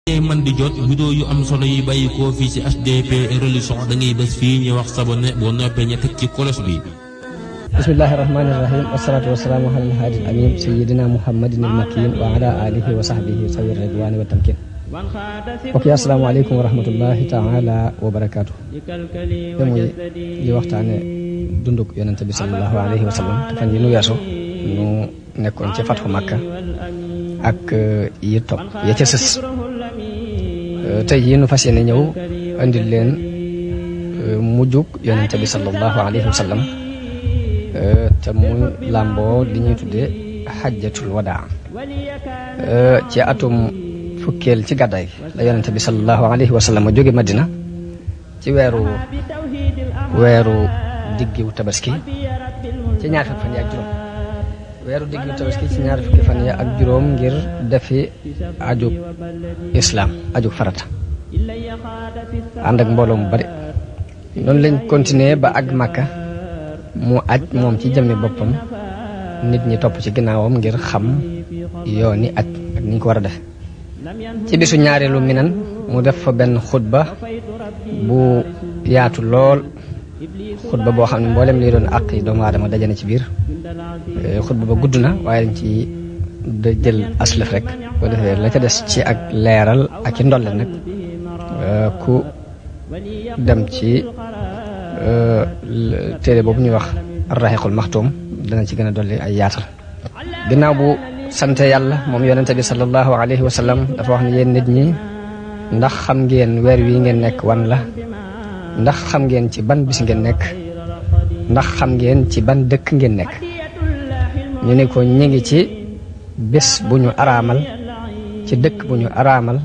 man di jot vidéo yu am solo yi bàyyi ko fii ci HDP religion da ngay bés fii ñu wax sabone boo noppee ñu teg ci kolos bi. bismillahir rahmanir rahim wassalatu wassalamu ala al-hadi al-amin sayyidina muhammadin al-makin wa ala alihi wa sahbihi sawir ridwani wa tamkin. ok assalamu alaykum wa rahmatullahi ta'ala wa barakatuh. muy li waxtaane dunduk yonent bi sallallahu alayhi wa sallam te fan yi nu weesu nu nekkoon ci fathu Makka ak yi topp ya ca sës. tey yi nu fas yéene ñëw andil leen mujjug yonent bi sallallahu alayhi wa sallam te muy làmboo li ñuy tuddee xajjatul wadaa. ci atum fukkeel ci gàddaay la yonent bi sallallahu alayhi wa sallam jóge Madina ci weeru diggiw tabaski ci ñaar fukki fan yi ak juróom. weeru diggiw tabaski ci ñaar fukki fan yi ak juróom ngir defi ajug islam ajug farata ànd ak mbooloo mu bari. noonu lañ continuer ba àgg Makka mu aj moom ci jëmmi boppam nit ñi topp ci ginnaawam ngir xam yooni aj ak ni ñu ko war a def. ci bisu ñaareelu Minan mu def fa benn xutba bu yaatu lool, xutba boo xam ne mboolem li doon àq yi doomu aadama dajana ci biir. xutba ba gudd na waaye dañ ci da jël aslaf rek boo defee la ca des ci ak leeral ak ci ndolle nag ku dem ci téere boobu ñuy wax ar-Rahiqul Maxtuum dana ci gën a dolli ay yaatal. ginnaaw bu sante yàlla moom yonente bi sallallahu alayhi wa sallam dafa wax ne yéen nit ñi ndax xam ngeen weer wi ngeen nekk wan la, ndax xam ngeen ci ban bis ngeen nekk, ndax xam ngeen ci ban dëkk ngeen nekk. ñu ne ko ñi ngi ci bés bu ñu araamal, ci dëkk bu ñu araamal,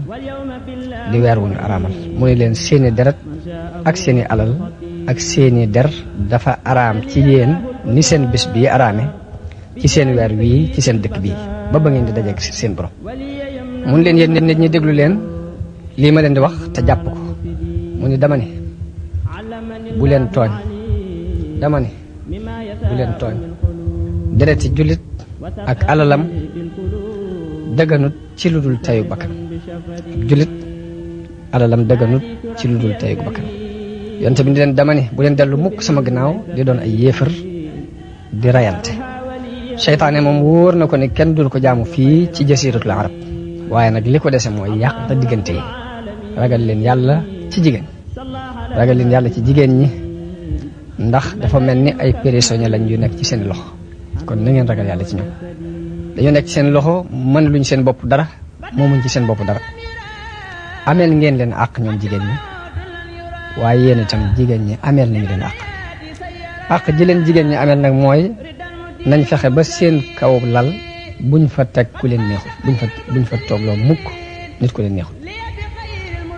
di weer wu ñu araamal. mu ne leen seeni deret ak seeni alal ak seeni der dafa araam ci yéen ni seen bés bii araame ci seen weer wii ci seen dëkk bii ba ngeen di dajeek seen borom. mun leen yéen nit ñi déglu leen lii ma leen di wax te jàpp ko. mu ne dama ne bu leen tooñ, dama ne bu leen tooñ. dereti jullit ak alalam dëgganut ci lu dul tayu bakkan. jullit alalam dëgganut ci lu dul tayu bakkan. yonte bi di leen dama ne bu leen dellu mukk sama gannaaw di doon ay yéefar di rayante. seytaane moom wóor na ko ne kenn dul ko jaamu fii ci jasiratul arab, waaye nag li ko dese mooy yàq diggante yi. ragal leen yàlla ci jigéen, ragal leen yàlla ci jigéen ñi ndax dafa mel ni ay prisonniers lañ yu nekk ci seen loxo. kon na ngeen ragal yàlla ci ñoom. dañoo nekk ci seen loxo, mën luñ seen bopp dara, moomuñ ci seen bopp dara. ameel ngeen leen àq ñoom jigéen ñi, waaye yéen itam jigéen ñi ameel nañu leen àq. àq ji leen jigéen ñi ameel nag mooy nañ fexe ba seen kaw lal buñ fa teg ku leen neexul, buñ fa toogloo mukk nit ku leen neexul.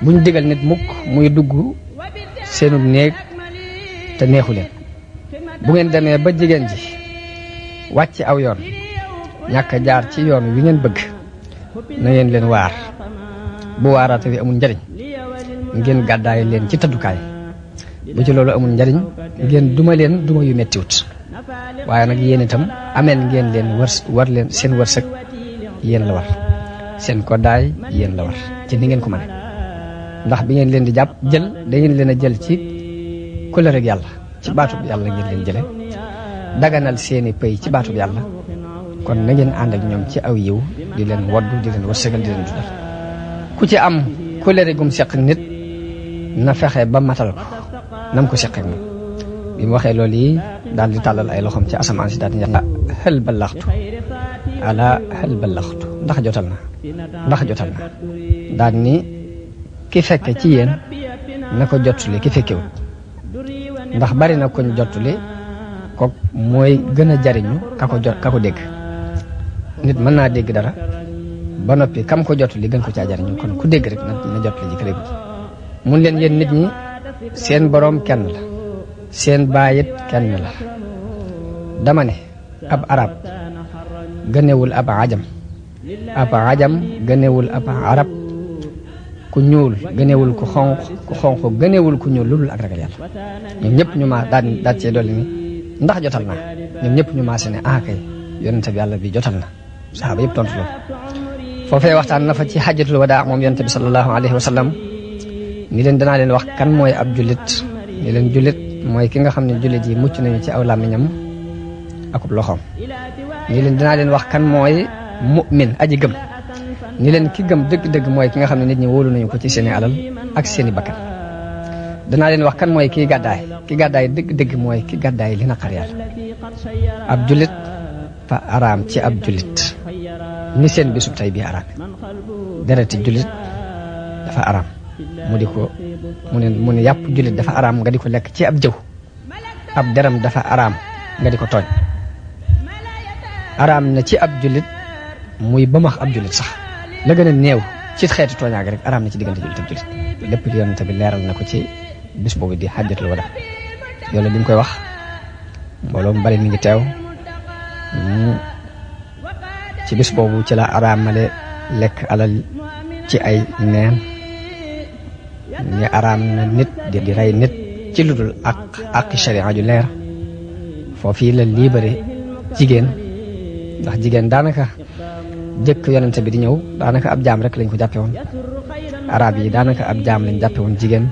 buñ digal nit mukk muy dugg seenu néeg te neexu leen. bu ngeen demee ba jigéen ji wàcc aw yoon, ñàkk a jaar ci yoon wi ngeen bëgg, na ngeen leen waar. bu waaraate wi amul njariñ ngeen gàddaay leen ci tëddukaay. bu ci loolu amul njariñ ngeen duma leen duma yu mettiwut. waaye nag yéen itam ameen ngeen leen war leen seen wërsëg yéen la war, seen koddaay yéen la war ci ni ngeen ko mane. ndax bi ngeen leen di jàpp jël da ngeen leen a jël ci kóllëreeg yàlla, ci baatub yàlla ngeen leen jële daganal seeni pëy ci baatub yàlla. kon na ngeen ànd ak ñoom ci aw yiw di leen waddu, di leen wërsëgal, di leen dundal. ku ci am kóllëre gum seq nit na fexe ba matal ko nam ko seqee moom. bi mu waxee loolu yi daal di tàllal ay loxoom ci asamaan si daal di ñaan hal ballaxtu, ala hal ballaxtu, ndax jotal na, ndax jotal na. daal ni ki fekke ci yéen na ko jottuli ki fekkewut, ndax bari na koñ jottuli ko mooy gën a jariñu ka ko dégg. nit mën naa dégg dara ba noppi kam ko jottuli gën ko caa jariñu, kon ku dégg rek na jottuli ji ka déggut. mun leen yéen nit ñi seen boroom kenn la, seen baayit kenn la. dama ne ab arab gënewul ab ajam gënewul ab arab, ku ñuul gënewul ku xonq gënewul ku ñuul lu dul ak ragal yàlla. ñoom ñëpp ñu maa daal cee dolli ni ndax jotal naa. ñoom ñëpp ñu maa se ne kay yonente bi yàlla bi jotal na. saxaaba yëpp tontu loolu. foofee waxtaan na fa ci xajjatul wadaa moom yonent bi sallallahu alayhi wa sallam ni leen danaa leen wax kan mooy ab jullit ni leen jullit mooy ki nga xam ne jullit yi mucc nañu ci aw làmmiñam akub loxoom ni leen danaa leen wax kan mooy mu'min aji gëm ni leen ki gëm dëgg-dëgg mooy ki nga xam ne nit ñi wóolu nañu ko ci seeni alal ak seeni bakkan danaa leen wax kan mooy kii gàddaay ki gàddaay dëgg-dëgg mooy ki gàddaay li naqar yàlla ab jullit fa araam ci ab jullit ni seen bisub tey bii araam dereti jullit dafa araam mu ne yàpp jullit dafa araam nga di ko lekk ci ab jëw ab deram dafa araam nga di ko tooñ araam na ci ab jullit muy bamax ab jullit sax la gën a néew ci xeeti tooñaage rek araam na ci diggante jullit ak jullit lépp li yonent bi leeral na ko ci bis boobu di xajjatul wadaa yoolu bi mu koy wax mbooloo mu bari mi ngi teew ci bis boobu ci la araamale lekk alal ci ay neen ñi araam na nit di rey nit ci lu dul ak sharia ju leer foofii la libéré jigéen ndax jigéen daanaka jëkk yonente bi di ñëw daanaka ab jaam rek lañ ko jàppe woon arab yi daanaka ab jaam lañ jàppe woon jigéen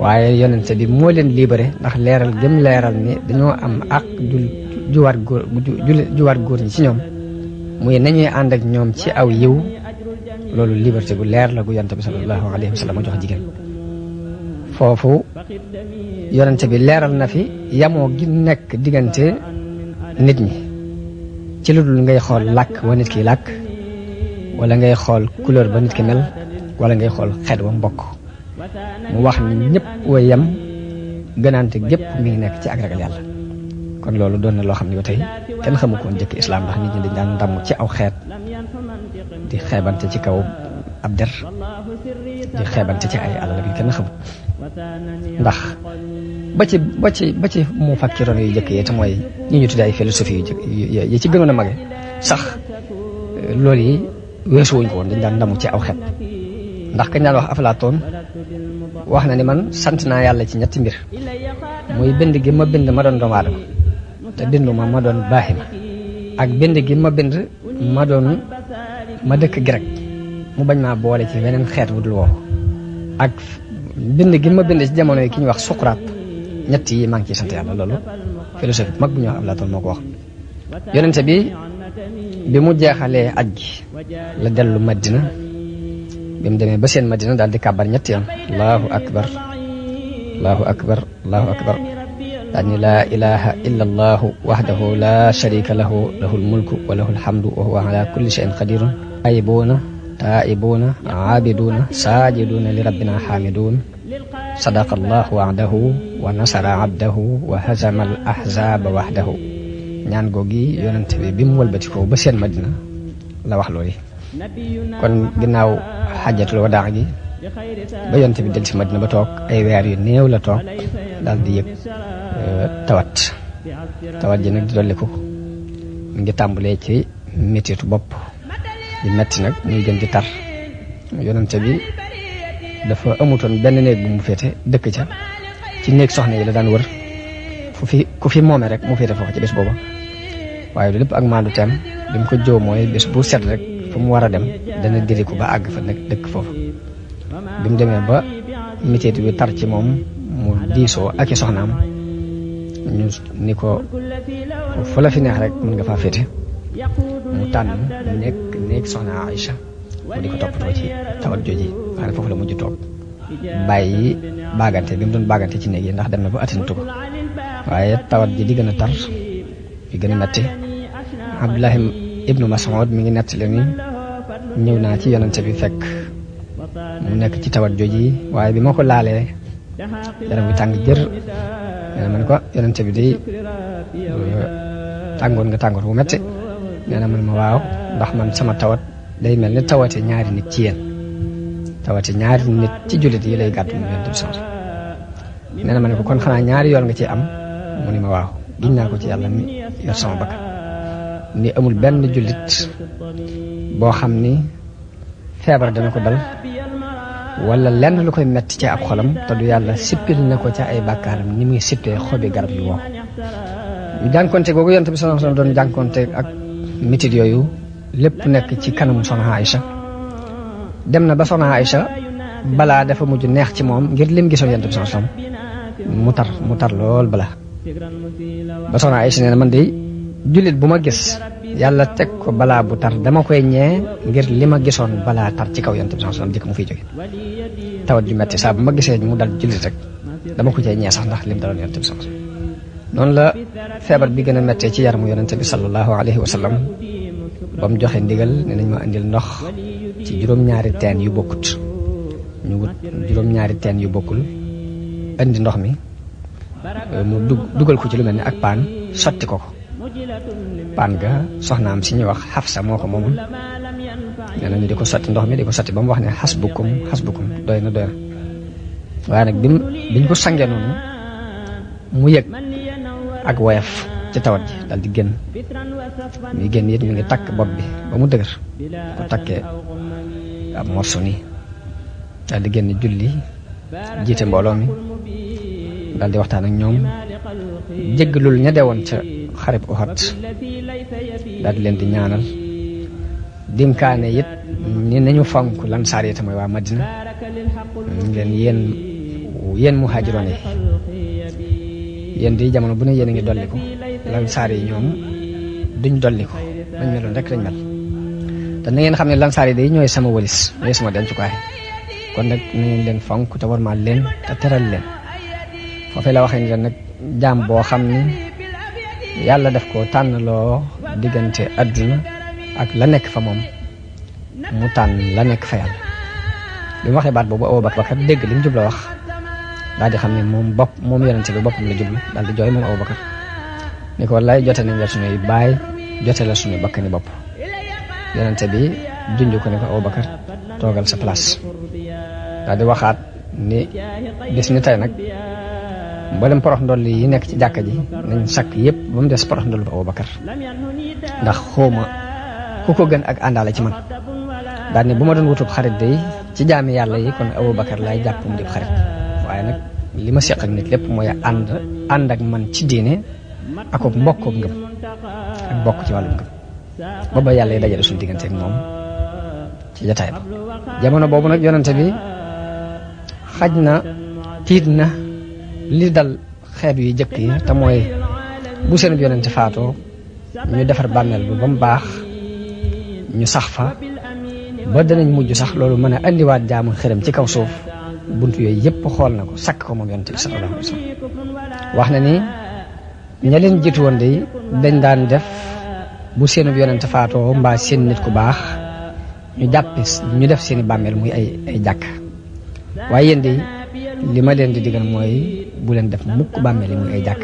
waaye yonente bi moo leen libéré ndax leeral gëm leeral ni dañoo am ak juwaat góor ñi ci ñoom muy nañuy ànd ak ñoom ci aw yiw loolu liberté gu leer la gu yonente bi sallallahu alayhi wa sallam jox jigéen foofu yonente bi leeral na fi yamoo gi nekk diggante nit ñi ci lu dul ngay xool làkk wa nit ki làkk wala ngay xool couleur ba nit ki mel wala ngay xool xeet wa mbokk mu wax ni ñëpp wa yem gënaante gépp mi ngi nekk ci ak ragal yàlla kon loolu doon na loo xam ne ba tey kenn xamu ko woon jëkk islaam ndax nit ñi dañ daan ndam ci aw xeet di xeebante ci kaw ab der di xeebante ci ay alal yu kenn xamut ndax ba ci mu fakkiroon yu jëkk yi te mooy ñi ñu tuddee ay philosophie yu jëkk yi ci gënoon a mage sax loolu yi weesu wuñ ko woon dañ daan ndamu ci aw xeet ndax kañ daan wax Aflaatoon wax na ni man sant naa yàlla ci ñetti mbir muy bind gi ma bind ma doon doomu aadama te bindu ma doon baaxima ak bind gi ma bind ma dëkk grec mu bañ maa boole ci weneen xeet wu dul woo ak bind gi ma bind ci jamono yi ki ñuy wax Socrate ñett yi maa ngi ciy sant yàlla loolu philosophie bu mag bu ñuy wax Aflaatoon moo ko wax yonente bi mu jeexalee aj gi la dellu Madina bi mu demee ba seen Madina daal di kàbbar ñetti yoon allahu akbar allahu akbar allahu akbar daal ni laa ilaha illa allahu wahdahu la sharika lahu lahul mulku wa lahul hamdu wa huwa ala kulli shay'in qadirun ayibuna taibuna abiduna sajiduna li rabbina hamidun sadaqa allahu wa'dahu wa nasara abdahu wa hazama al ahzaba wahdahu ñaan googi yonente bi mu wëlbati ko ba seen Madina la wax loolu kon ginnaaw xajjatul wadaa gi ba yonente bi del si Madina ba toog ay weer yu néew la toog daal di yëg tawat ji nag di dolliku mi ngi tàmbalee ci mettitu bopp di metti nag muy gën di tar yonente bi dafa amutoon benn néeg bu mu féete dëkk ca ci néeg soxna yi la daan wër ku fi moome rek mu féete foofu ci bés booba waaye lu lépp ak maandu teem bi mu ko joo mooy bés bu set rek fu mu war a dem dana diriku ba àgg fa nag dëkk foofu bi mu demee ba métit bi tar ci moom mu diisoo ak i soxnaam ñu ni ko fu la fi neex rek mën nga faa féete mu tànn nekk soxna Aïcha mu di ko toppatoo ci tawat jooji xam ne foofu la mujj toog bàyyi baagante bi mu doon baagante ci néeg yi ndax dem na ba attanatu ko waaye tawat ji di gën a tar di gën a metti Abdullahi ibnu Mas'ud mi ngi nettali ni ñëw naa ci yonente bi fekk mu nekk ci tawat jooji waaye bi ma ko laalee yaram bi tàng jër nee na ma ne ko yonente bi di tàngoon nga tàngoor bu metti nee na man ma waaw ndax man sama tawat day mel ni tawate ñaari nit ci yéen tawate ñaari nit ci jullit yi lay gàddu mu yonente bi sant nee na ma ne ko kon xanaa ñaari yoon nga ci am mu ni ma waaw giñ naa ko ci yàlla mi yor sama bakkan ni amul benn jullit boo xam ni feebar dana ko dal wala lenn lu koy metti ci ab xolam te du yàlla sippil na ko ca ay bàkkaaram ni muy sippee xobi garab yu wow jànkonte googu yonent bi sallallahu alayhi wasallam doon jànkonte ak mitit yooyu lépp nekk ci kanamu soxna Aïcha dem na ba soxna Aïcha balaa dafa mujj neex ci moom ngir lim gisoon yonent bi sallallahu alayhi wasallam mu tar lool balaa ba soxna Aïcha nee na man de jullit bu ma gis yàlla teg ko balaa bu tar dama koy ñee ngir li ma gisoon balaa tar ci kaw yonent bi sallallahu alayhi wasallam jëkk mu fiy jóge tawat ju metti saa bu ma gisee mu dal jullit rek dama ko cay ñee sax ndax lim daloon yonent bi sallallahu alayhi wasallam noonu la feebar bi gën a mettee ci yaramu yonent bi sallallahu alayhi wasallam ba mu joxe ndigal ne nañ ma indil ndox ci juróom-ñaari teen yu bokkut ñu wut juróom-ñaari teen yu bokkul indi ndox mi mu dugal ko ci lu mel ni ak paan sotti ko paan ga soxnaam si ñuy wax Xafsa moo ko moomoon nee na ñu di ko sotti ndox mi di ko sotti ba mu wax ne xasbukum doy na waaye nag biñ ko sangee noonu mu yëg ak woyof ci tawat ji dal di génn muy génn it ñu ngi takk bopp bi ba mu dëgër ko takkee ab morso nii dal di génn julli jiite mbooloo mi dal di waxtaan ak ñoom jéggalul ña deewoon ca xareb Uhud dal di leen di ñaanal dimkaane it ni nañu fonk lansaar yi te mooy waa Madina leen yéen muhaajiroon yi yéen di jamono bu ne yéen a ngi dolli ko lansaar yi ñoom duñ dolli ko dañ meloon rek lañ mel te na ngeen xam ne lansaar yi day ñooy sama walis ñooy sama dencukaay kon nag na ngeen leen fonk te warmaal leen te teral leen foofee la waxee ne nag jaam boo xam ni yàlla def ko tànnloo diggante adduna ak la nekk fa moom mu tànn la nekk fa yàlla bi mu waxee baat boobu Abubakar dégg li mu jubla wax daal di xam ne moom yonente bi boppam la jublu daal di jooy moom Abubakar ni ko wallaay jote nañ la suñuy baay jote la suñu bakkani bopp yonente bi junj ko ne ko Abubakar toogal sa place daal di waxaat ni bis ni tey nag mboolem porox ndoll yi nekk ci jàkka ji nañ sakk yëpp ba mu des porox ndoll bu Abubakar ndax xawma ku ko gën ak àndaale ci man daal ne bu ma doon wutub xarit day ci jaami yàlla yi kon Abubakar laay jàpp mu dib xarit waaye nag li ma seq ak nit lépp mooy ànd ak man ci diine ak mbokk ngëm ak bokk ci wàllum ngëm booba yàlla yi dajale suñu diggante ak moom ci jataay ba jamono boobu nag yonente bi xaj na tiit na li dal xeet yu jëkk yi te mooy bu seen yonente faatoo ñu defar bàmmeel bi ba mu baax ñu sax fa ba danañ mujj sax loolu mën a andiwaat jaamu xërëm ci kaw suuf bunt yooyu yëpp xool na ko sakk ko moom yonente bi sallallahu alayhi wa sallam wax na ni ña leen jiitu woon de dañ daan def bu seen yonente faatoo mbaa seen nit ku baax ñu def seeni bàmmeel muy ay jàkk waaye yéen de li ma leen di digal mooy bu leen def mukk bàmmeel yi muy ay jàkk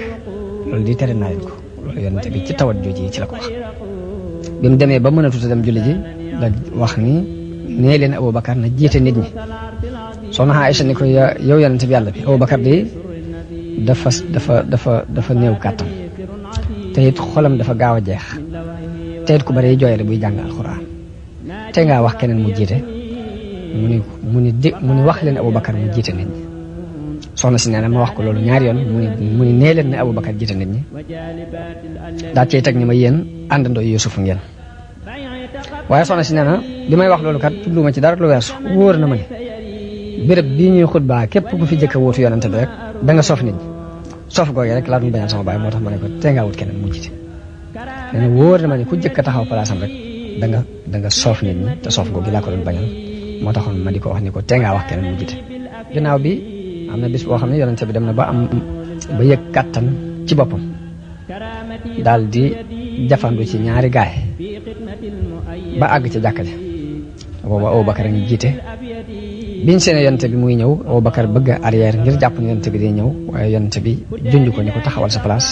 loolu di tere naa leen ko loolu yonente bi ci tawat jooji ci la ko wax bi mu demee ba mën a tuta dem julli ji la wax ni nee leen Abubakar na jiite nit ñi soxna Aïcha ni ko yow yonente bi yàlla bi Abubakar de dafa néew kàttan te it xolam dafa gaaw a jeex te it ku bari jooyale buy jàng alxuraan te ngaa wax keneen mu jiite mu ni wax leen Abubakar mu jiite nit ñi soxna si nee na ma wax ko loolu ñaari yoon mu ni nee leen ne Abubakar jiite nit ñi daal cay teg ni ma yéen àndandoo Yuusuf ngeen waaye soxna si nee na bi may wax loolu kat tudduma ci dara lu weesu wóor na ma ne béréb bii ñuy xutbaa képp ku fi jëkk a wóotu yonante bi rek da nga soof nit ñi soof googu rek laa doon bañal sama baay moo tax ma ne ko te ngaa wut keneen mu jiite nee na wóor na ma ne ku jëkk a taxaw palaasam rek da nga soof nit ñi te soof googu laa ko doon bañal moo taxoon ma di ko wax ni ko te ngaa wax keneen mu jiite ginnaaw bi am na bis boo xam ne yonente bi dem na ba yëg kàttan ci boppam daal di jafandu ci ñaari gaay ba àgg ca jàkka ja boobu Abubakar a ngi jiite biñ seen yonente bi muy ñëw Abubakar bëgg a arrière ngir jàpp ne yonente bi day ñëw waaye yonente bi junj ko ni ko taxawal sa place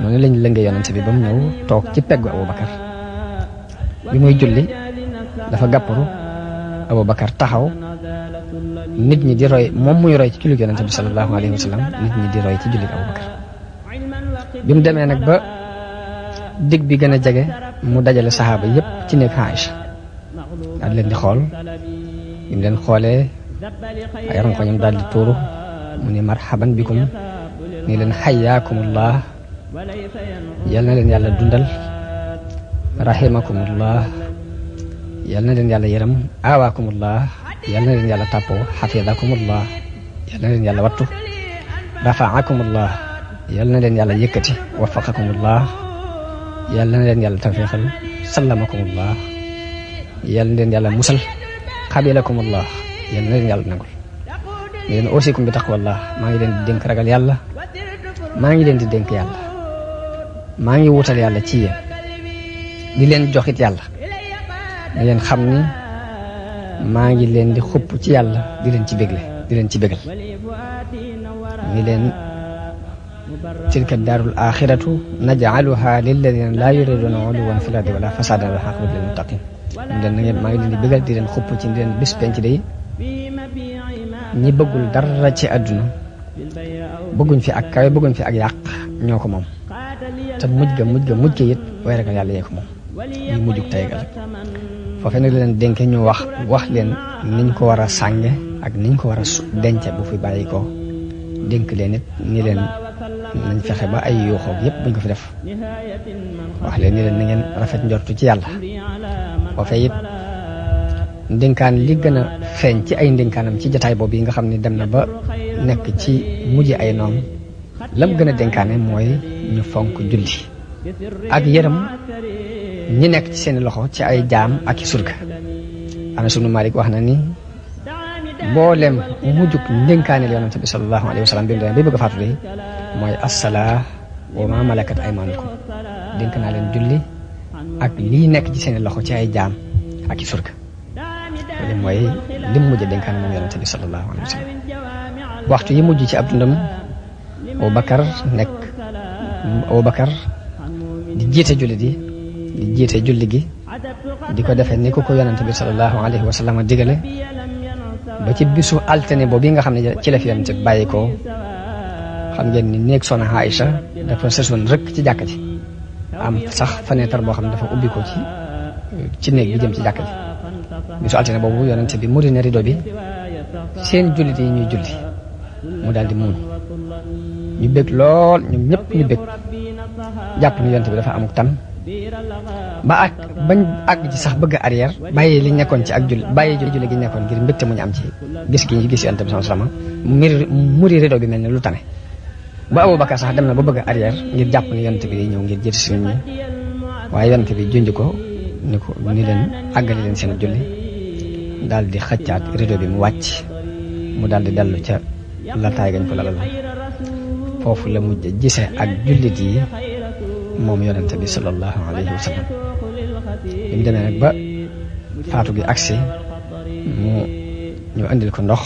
noonu lañ lëngee yonente bi ba mu ñëw toog ci peggu Abubakar bi muy julli dafa gàpparu Abubakar taxaw nit ñi di roy moom muy roy ci jullit yonente bi sallallahu alayhi wa sallam nit ñi di roy ci jullit Abubakar bi mu demee nag ba dig bi gën a jege mu dajale saxaaba yépp ci nekk Aïcha daal leen di xool bi mu leen xoolee ay ronkoñam daal di tuuru mu ni marhaban bikum ni leen xayyaakumullah yal na leen yàlla dundal rahimakumullah yal na leen yàlla yërëm awaakumullah yal na leen yàlla tàppoo xafidakumullah yal na leen yàlla wattu rafaakumullah yal na leen yàlla yëkkati wafaqakumullah yal na leen yàlla tawfiqal sallamakumullah yal na leen yàlla musal xabilakumullah yal na leen yàlla nangul ne leen ausikum bi taqwallah maa ngi leen di dénk ragal yàlla maa ngi leen di dénk yàlla maa ngi wutal yàlla ci yéen di leen joxit yàlla di leen xam ni maa ngi leen di xupp ci yàlla di leen ci bégle di leen ci bégal ni leen tilka daarul axiratu naj'aluha lilladina laa yuriduna uluwan fil ardi wala fasadan wal aqibatu lil muttaqin leen na ngeen maa ngi leen di bégal di leen xupp ci di leen bis penc day ñi bëggul dara ci àdduna bëgguñ fi ak kawe bëgguñ fi ak yàq ñoo ko moom te mujj ga it way ragal yàlla yee ko moom ñu mujjug tey gal foofee nag leen dénke ñu wax leen niñ ko war a sànge ak niñ ko war a dence bu fi bàyyi ko dénk leen it ni leen nañ fexe ba ay yuuxoog yépp buñ ko fi def wax leen ni leen na ngeen rafet njortu ci yàlla foofee it ndénkaan li gën a feeñ ci ay ndénkaanam ci jataay boobu yi nga xam ne dem na ba nekk ci mujj ay noom lam gën a dénkaane mooy ñu fonk julli ak yërëm ñi nekk ci seeni loxo ci ay jaam ak i surga Anas ibn Malik wax na ni mboolem mujjug ndénkaaneel yonent bi sallallahu alayhi wa sallam bi mu demee bay bëgg a faatu de mooy assalaa wa ma malakat aymanukum dénk naa leen julli ak lii nekk ci seeni loxo ci ay jaam ak i surga loolu mooy lim mujj dénkaan moom yonent bi sallallahu alayhi wa sallam waxtu yi mujj ci ab dundam Abubakar di jiite julli di jiite julli gi di ko defee ni ko yonent bi sallallahu alayhi wa sallam digale ba ci bisu altine boobu yi nga xam ne ci la fi yonent bi bàyyi ko xam ngeen ni néeg Soxna Aïcha dafa sësoon rëkk ci jàkka ji am sax fenêtre boo xam ne dafa ubbi ko ci néeg bi jëm ci jàkka ji bisu altine boobu yonent bi muri na rido bi seen jullit yi ñuy julli mu daal di muuñ ñu bég lool ñoom ñëpp ñu bég jàpp ni yonent bi dafa amuk tan bañ àgg ci sax bëgg arrière bàyyi li nekkoon ci ak bàyyi julli gi nekkoon ngir mbégte mu ñu am ci gis gi ñu gis yonent bi sallallahu alayhi wasallam muri rido bi mel ne lu tane ba Abubakar sax dem na ba bëgg arrière ngir jàpp ni yonent bi day ñëw ngir jiite si ñi waaye yonent bi junj ko ni leen àggali leen seen julli daal di xëccaat rido bi mu wàcc mu daal di dellu ca laltaay gañ ko lalal foofu la mujj gise ak jullit yi moom yonente bi sallallahu alayhi wa sallam bi mu demee nag ba faatu gi agsi ñu andil ko ndox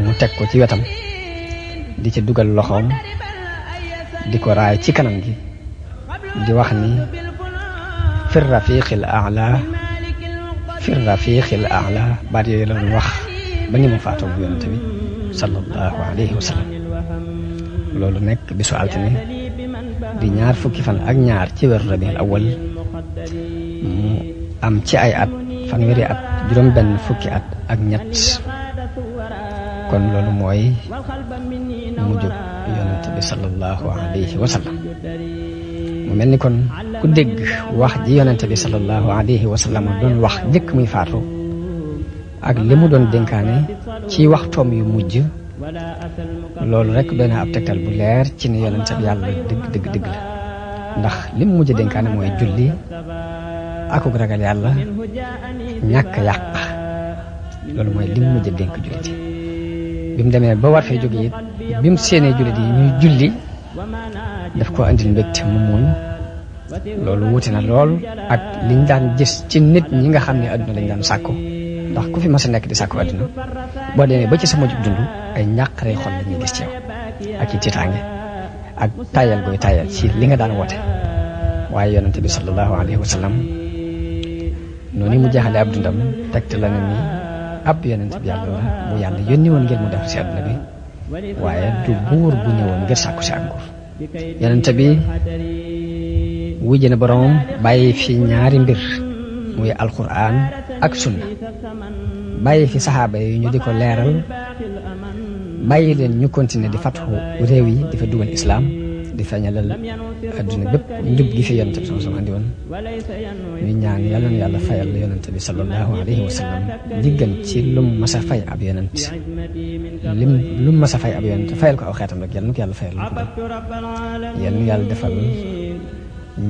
mu teg ko ci wetam di ci dugal loxoom di ko raay ci kanam gi di wax ni fir rafiqil a'la baat yooyu la doon wax ba ni mu faatoo bu yonente bi sallallahu alayhi wa sallam loolu nekk bisu altine di 2 fukki fan ak 2 ci weeru rabiul awwal mu am ci ay at fanweeri at juróom-benn fukki at ak 3 kon loolu mooy mujjug yonent bi sallallahu alayhi wa sallam mu mel ni kon ku dégg wax ji yonent bi sallallahu alayhi wa sallam doon wax njëkk muy faatu ak li mu doon dénkaane ci waxtoom yu mujj loolu rek doy na ab tegtal bu leer ci ne yonent bi yàlla dëgg la ndax li mu mujj dénkaane mooy julli akuk ragal yàlla ñàkk yàq loolu mooy li mu mujj dénk jullit yi bi mu demee ba war fee jóge it bi mu séenee jullit yi ñuy julli daf ko andil mbégte mu muuñ loolu wuute na lool ak liñ daan gis ci nit ñi nga xam ne adduna lañ daan sàkku ndax ku fi mas a nekk di sàkku adduna boo demee ba ci sa mujj dund ay ñàqare xol la ñuy gis ci yow ak i tiitaange ak tayal gooy tayal ci li nga daan woote waaye yonente bi sallallahu alayhi wa sallam noonu mu jeexale ab dundam tegte la ne ni ab yonente bi yàlla la bu yàlla yónni woon ngir mu def si adduna bi waaye du buur bu ñëwoon ngir sàkku si ak nguur yonente bi wujje na boroomam bàyyi fi ñaari mbir muy alquran ak sunna bàyyi fi saxaaba yi ñu di ko leeral bàyyi leen ñu continuer di fatxu réew yi di fa dugal islaam di feeñalal adduna bépp njub gi fi yonent bi sama andi woon ñuy ñaan yàlla na yàlla fayal yonent bi sallallahu alayhi wa sallam diggan ci lum mas a fay ab yonent lum mas a fay ab yonent fayal ko aw xeetam rek yàlla na ko yàlla fayal lu ko yàlla na yàlla defal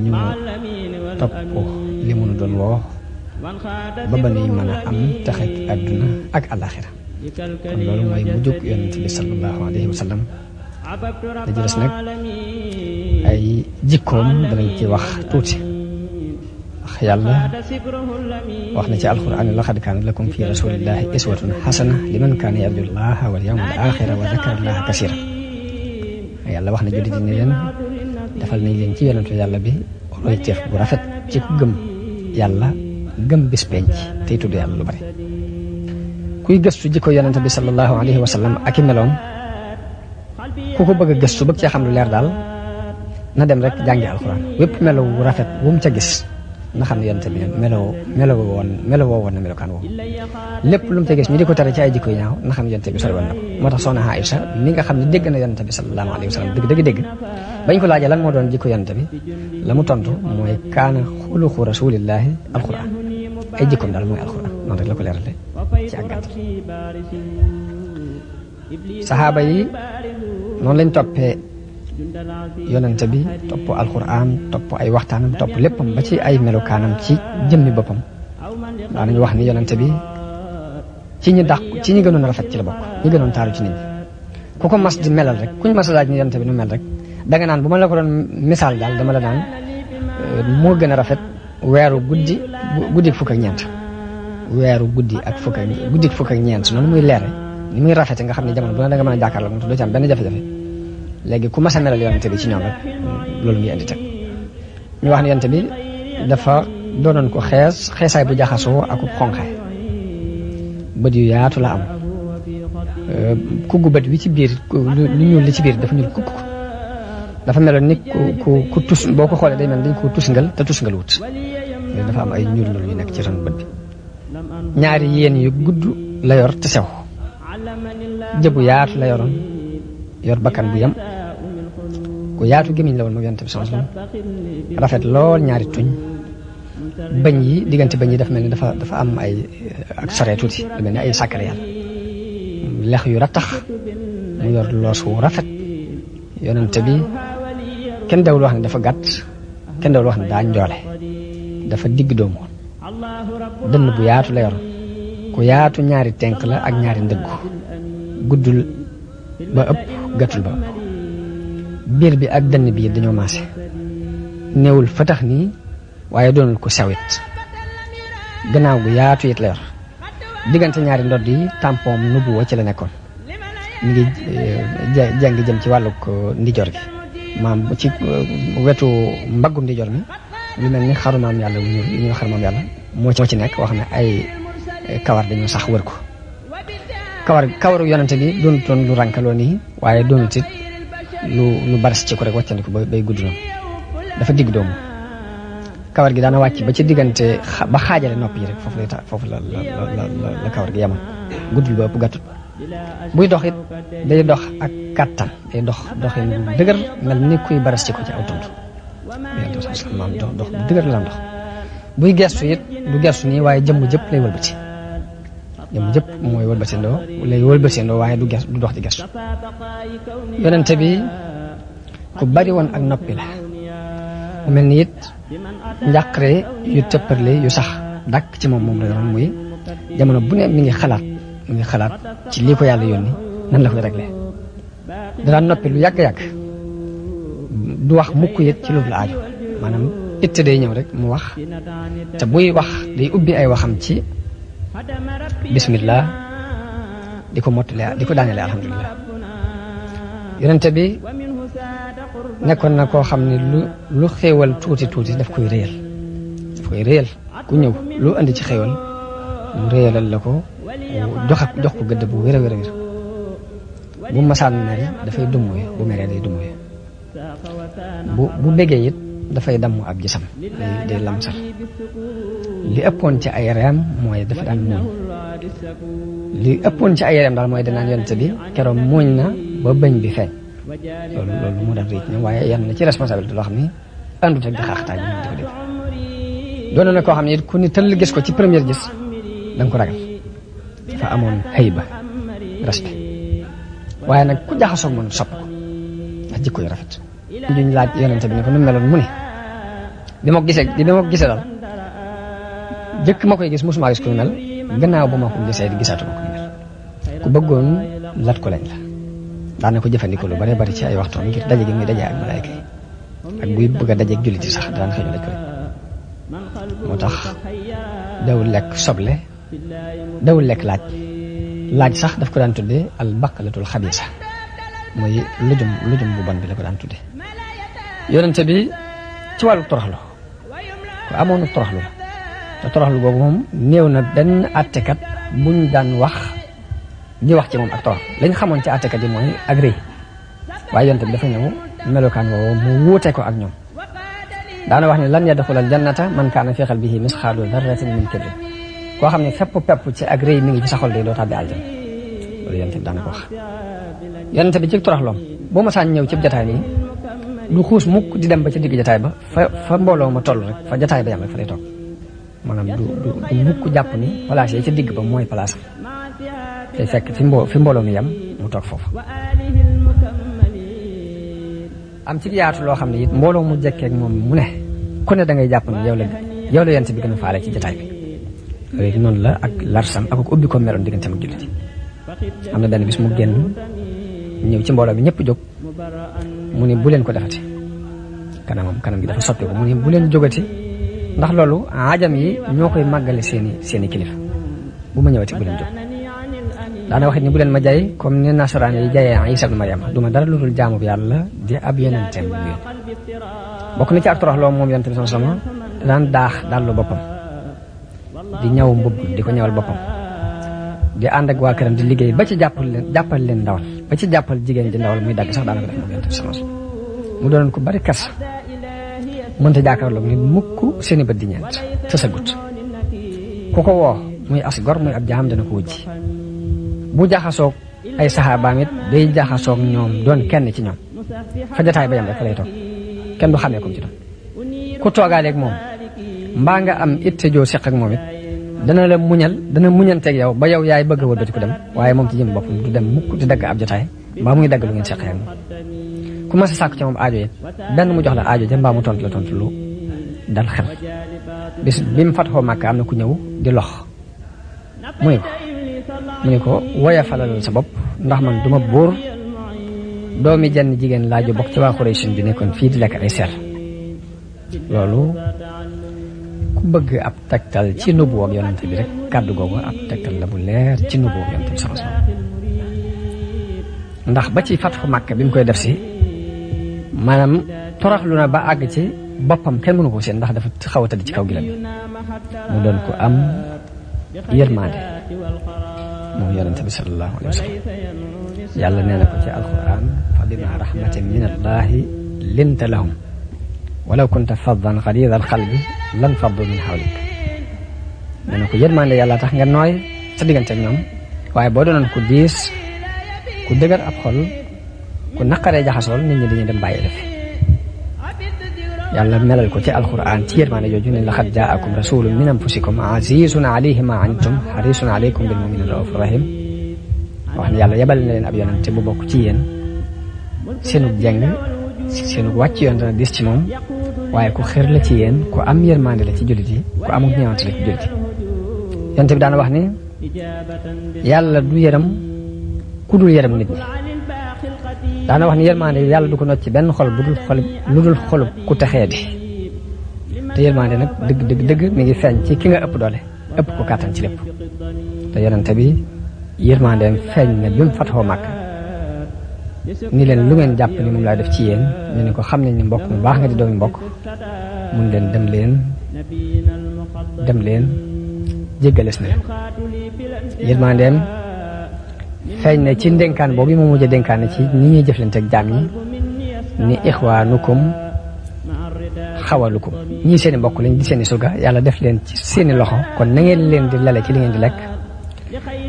ñu topp li mu nu doon woo ba ba nuy mën a am taxe adduna ak alaxira kon loolu mooy mu jóg yonent bi sallallahu alayhi wa sallam da ci des nag ay jikkoom danañ ci wax tuuti wax yàlla wax na ci alquran laqad kaana lakum fi rasulillahi iswatun xasana liman kaana yarju llaha wal yawmal axira wa dakara llaha kasira yàlla wax na jullit ni leen defal nañ leen ci yonentu yàlla bi royteef bu rafet ci ku gëm yàlla gëm bis penc tey tudd yàlla lu bari kuy gëstu jikko yonent bi sallallahu alayhi wa sallam ak i meloom ku ko bëgg a gëstu bëgg cee xam lu leer daal na dem rek jàngi alxuraan wépp melo wu rafet wu mu ca gis na xam ne yonent bi melo woo woon na melokaan woowu lépp lu mu ca gis ñu di ko tere ci ay jikko yu ñaaw na xam ne yonent bi sori woon na ko moo tax soxna Aïcha mi nga xam ne dégg na yonent bi sallallahu alayhi wa sallam dëgg bañ ko laajee lan moo doon jikko yonent bi la mu tontu mooy kaana xuluqu rasulillahi alxuraan ay jikkoom daal mooy alxuraan noonu rek la ko leerale ci ak gàttal saxaaba yi noonu lañ toppee yonent bi topp alxuraan topp ay waxtaanam topp léppam ba ci ay melokaanam ci jëmmi boppam daanañu wax ni yonent bi ci ñi gënoon a rafet ci la bokk ñi gënoon taaru ci nit ñi ku ko mas di melal rek kuñ mas a laaj ni yonent bi nu mel rek danga naan bu ma la ko doon misaal daal dama la naan moo gën a rafet weeru guddi fukk ak ñeent weeru guddi fukk ak ñeent noonu muy leere ni muy rafete nga xam ne jamono bu ne da nga mën a jàkkaarloo moom doo ci am benn jafe-jafe léegi ku mas a melal yonent bi ci ñoom rek loolu ngi indi teg ñu wax ne yonent bi dafa doonoon ko xeesaay bu jaxasoo ak xonqaay bët yu yaatu la am kuggu bët wi ci biir lu ñuul li ci biir dafa ñuul kukk dafa meloon ni ku tus boo ko xoolee day mel dañ ko tusngal te tusngal wut dafa am ay ñuul yu nekk ci ron bët bi ñaari yéen yu gudd la yor te sew jëbu yaatu la yoroon yor bakkan bu yem ku yaatu gémmiñ la woon moom yonent bi sallallahu alayhi wasallam rafet lool ñaari tuñ bëñ yi diggante bëñ yi dafa mel ni dafa am ay ak sore tuuti lu mel ni ay sàkkale yàlla lex yu rattax mu yor loos wu rafet yonent bi kenn dawul wax ne dafa gàtt kenn dawul wax ne daa njoole dafa digg doomu dënn bu yaatu la yor ku yaatu ñaari tenk la ak ñaari ndëggu guddul ba ëpp gàttul ba ëpp biir bi ak dënn bi dañoo maase néewul fatax nii waaye doonul ko sewit gannaaw gu yaatu it la yor diggante ñaari ndodd yi tampon nubuwa ci la nekkoon mi ngi jàng jëm ci wàllug ndijoor gi maam ci wetu mbaggum ndijoor mi lu mel ni xarumaam yàlla wu ñuy xarumaam yàlla moo ci nekk wax ne ay kawar dañoo sax wër ko kawaru yonante bi doonutoon lu rànkaloo nii waaye doonut it lu baras ci ko rek wàccandiku bay gudd noonu dafa digg doomu kawar gi daana wàcc ba ci diggante ba xaajale nopp yi rek foofu la kawar gi yemoon guddul ba ëpp gàttut buy dox it day dox ak kàttan day doxin bu dëgër mel ni kuy baras ci ko ci aw tund maam dox bu dëgër la dox buy gestu it du gestu nii waaye jëmm jëpp lay wëlbati jëmm jëpp mooy wëlbatindoo waaye du dox di gestu yonente bi ku bari woon ak noppi la mu mel ni it njàqare yu tëpparle yu sax dàkk ci moom la yoroon muy jamono bu ne mi ngi xalaat ci lii ko yàlla yónni nan la koy réglé danaa noppi lu yàgg-yàgg du wax mukk it ci lu la aajo maanaam it day ñëw rek mu wax te buy wax day ubbi ay waxam ci bismillah di ko mottale di ko daanele alhamdulilah yonente bi nekkoon na koo xam ne lu xéewal tuuti daf koy réyal ku ñëw lu andi ci xéewal mu réyalal la ko jox ko gëdd bu wér a wér bu masaan meri dafay dummuye bu meree day dummuye bu bégee it dafay damm ab gisam day lamsal li ëppoon ci ay reem mooy dafa daan muuñ li ëppoon ci ay reem daal mooy danaan yonent bi keroog muuñ na ba bëñ bi feeñ loolu moo daan rëy ñoom waaye yan na ci responsabilité loo xam ni àndut ak di xaaxtaay bi di ko dégg doon na koo xam ne it ku ni tëll gis ko ci première gis da nga ko ragal dafa amoon hayba respect waaye nag ku jaxasoog moom sopp ko ndax jikko yu rafet ku juñ laaj yonente bi ne ko nu meloon mu ne bi ma ko gisee daal jëkk ma koy gis mosuma gis ku mel gannaaw ba ma ko gisee di gisaatu ma ko mel ku bëggoon lat ko lañ la daana ko jëfandikoo lu bare bari ci ay waxtoom ngir daje gi muy daje ak malaayka yi ak buy bëgg a dajeeg jullit yi sax daan xëy laj ko lañ moo tax dawul lekk soble dawul lekk laaj sax daf ko daan tuddee al baqalatul xabiisa mooy lujum bu bon bi la ko daan tuddee yonente bi ci wàllu toroxlu ku amoon toroxlu la te toroxlu boobu moom néew na benn àttekat buñ daan wax di wax ci moom ak torox lañ xamoon ci àttekat yi mooy ak rëy waaye yonente bi dafa ñëw melokaan woowu mu wuute ko ak ñoom daana wax ne lan yadxulal jannata man kaana fi qalbihi misqaalu darratin min kibrin koo xam ne fépp pepp ci ak rëy mi ngi ci sa xol de doo tàbbi aljana loolu yonente bi daana ko wax yonente bi ci toroxloom boo ma saan ñëw ci jataay nii du xuus mukk di dem ba ci digg jataay ba fa mbooloo ma toll rek fa jataay ba yam rek fa lay toog maanaam du mukk jàpp ni place yi ca digg ba mooy place am te fekk fi mbooloo mi yam mu toog foofu am ci yaatu loo xam ne it mbooloo mu jekkee ak moom mu ne ku ne da ngay jàpp ne yow la yonent bi gën a faale ci jataay bi léegi noonu la ak larsam ak ubbi ko meloon diggante ak jullit am na benn bis mu génn ñëw ci mbooloo bi ñëpp jóg mu ne bu leen ko defati kanam gi dafa soppi ko mu ne bu leen jógati ndax loolu ajam yi ñoo koy màggale seeni kilifa bu ma ñëwati bu leen jóg daana wax it ni bu leen ma jaay comme ni nasaraan yi jaayee Isa ibn Maryam duma dara lu dul jaamu bi yàlla di ab yonenteem bu yéen bokk na ci ak torox loo moom yonente bi sama daan daax dallu boppam di ñaw mbubb di ko ñawal boppam di ànd ak waa këram di liggéey ba ci jàppal leen ndawal ba ci jàppal jigéen ji ndawal muy dagg sax daana ko def moom yonente bi sama mu doon ko bari kas mënta jàkkaarloog nit mukk seeni bët di ñeent te sa gut ku ko woo muy as gor muy ab jaam dana ko wujji bu jaxasoog ay saxaabaam it day jaxasoog ñoom doon kenn ci ñoom fa jataay ba yam rek fa lay toog kenn du xamee comme ci doon ku toogaaleeg moom mbaa nga am itte joo seq ak moom it dana muñanteeg yow ba yow yaay bëgg a wëlbati ko dem waaye moom ci jëm boppam du dem mukk di dagg ab jataay mbaa muy dagg lu ngeen seqee ak moom ku mas a sàkku ci moom aajo it benn mu jox la aajo ja mbaa mu tontu la tontu lu dal xel bis bi mu fatxoo Màkka am na ku ñëw di lox mu ne ko woya falalal sa bopp ndax man duma buur doomi jenn jigéen laa ju bokk ci waa Quraysh bi nekkoon fii di lekk ay ser loolu ku bëgg ab tegtal ci nubu ak yonente bi rek kàddu googu ab tegtal la bu leer ci nubu ak yonente bi sama ndax ba ci fatxu Màkka bi mu koy def si maanaam toroxlu na ba àgg ci boppam kenn mënu ko seen ndax dafa xaw a tëdd ci kaw gilam bi mu doon ko am yërmande moom yonente bi sallallahu alayhi wa sallam yàlla nee na ko ci alquran fa bima rahmatin min allahi linta lahum walaw kunta faddan xalida alxalbi lan faddu min hawlik nee na ko yërmande yàlla tax nga nooy sa diggante ak ñoom waaye boo doonoon ku diis ku dëgër ab xol ku naqaree jaxasool nit ñi dañuy dem bàyyi def yàlla melal ko ci alquran ci yërmande jooju ne laqad jaakum rasulun min anfusikum azizun alayhi ma antum harisun alaykum bil mu'minina raufur rahim wax ne yàlla yebal na leen ab yonente bu bokk ci yéen seenu jeng seenu wàcc yoon dana dis ci moom waaye ku xër la ci yéen ku am yërmande la ci jullit yi ku amul ñeewante la ci jullit yi yonente bi daana wax ne yàlla du yërëm ku dul yërëm nit ñi daana wax ni yërmande yàlla du ko not ci benn xol lu dul xolub ku texee di te yërmande nag dëgg mi ngi feeñ ci ki nga ëpp doole ëpp ko kàttan ci lépp te yonente bi yërmandeem feeñ na bi mu fatxoo Màkka ni leen lu ngeen jàpp ni moom laa def ci yéen ñu ne ko xam nañ ni mbokk mu baax nga di doomi mbokk mun leen dem leen jéggales na leen yërmandeem feeñ na ci ndénkaan boobu mu mujj a dénkaane ci ni ñuy jëflante ak jaam ñi ni ixwaanukum xawalukum ñii seeni mbokk lañ di seeni surga yàlla def leen ci seeni loxo kon na ngeen leen di lale ci li ngeen di lekk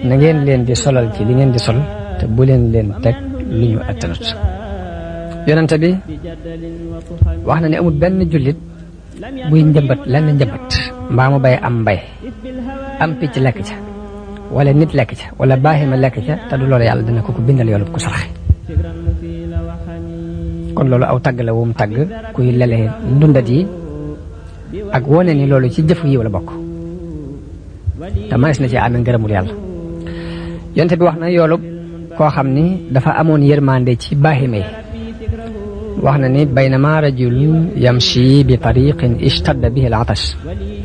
na ngeen leen di solal ci li ngeen di sol te bu leen teg lu ñu attanut yonente bi wax na ne amul benn jullit buy njëmbat lenn njëmbat mbaa mu bay am mbay am picc lekk ca wala nit lekk ca wala baaxima lekk ca te du loolu yàlla dina ko bindal yoolu ku saraxe kon loolu aw tagg la wum tagg kuy lele ndundat yi ak wone ni loolu ci jëfu yiw la bokk te manes na ci amee ngërëmul yàlla yonte bi wax na yoolu koo xam ni dafa amoon yërmande ci baaxima yi wax na ni baynama rajulun yamshi bi tariqin ishtadda bihi al-atash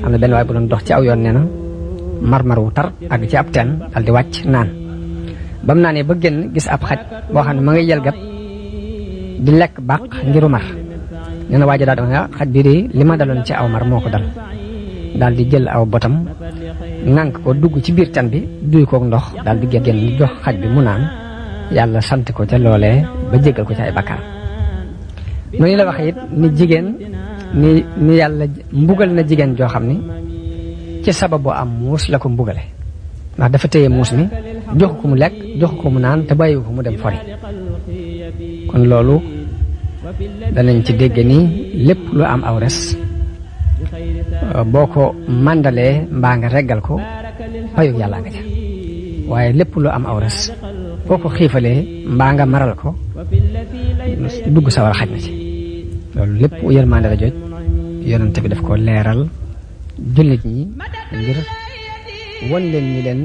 am na benn waay bu doon dox ci aw yoon nee na marmar wu tar ak ci ab teen dal di wàcc naan ba mu naanee ba génn gis ab xaj boo xam ne ma ngay yelgat di lekk bàq ngiru mar nee na waaja daal dama xaj bi de li ma daloon ci aw mar moo ko dal daal di jël aw botam ŋànk ko dugg ci biir teen bi duy kook ndox daal di génn jox xaj bi mu naan yàlla sant ko ca loolee ba jéggal ko ci ay bakkaar noonu la waxee it ni jigéen ni yàlla mbugal na jigéen joo xam ni ci sababu am muus la ko mbugale ndax dafa téye muus mi jox ko mu lekk jox ko mu naan te bàyyiwu ko mu dem fori kon loolu danañ ci dégg ni lépp lu am aw res boo ko màndalee mbaa nga reggal ko payug yàlla nga ca waaye lépp lu am aw res boo ko xiifalee mbaa nga maral ko dugg sawar xaj na ci loolu lépp yërmande la joj yonente bi daf ko leeral jullit ñi ngir won leen ni leen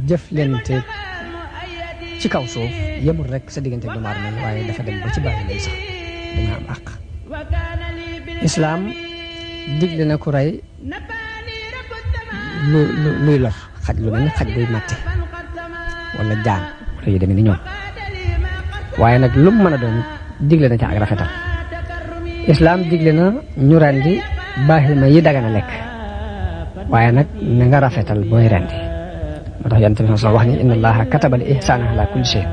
jëflante ci kaw suuf yemul rek sa diggante doomu aadama yi waaye dafa dem ba ci bàyyi leen sax danga am àq islaam digle na ku rey luy lor xaj lu mel ni xaj buy màtte wala jaan wala yu demee ni ñoom waaye nag lu mu mën a doon digle na ca ak rafetal islaam digle na ñu rendi baaxima yi dagana lekk waaye nag na nga rafetal booy rendi moo tax yonent bi sallallahu alayhi wa sallam wax ni inna allaha kataba al ihsana ala kulli shay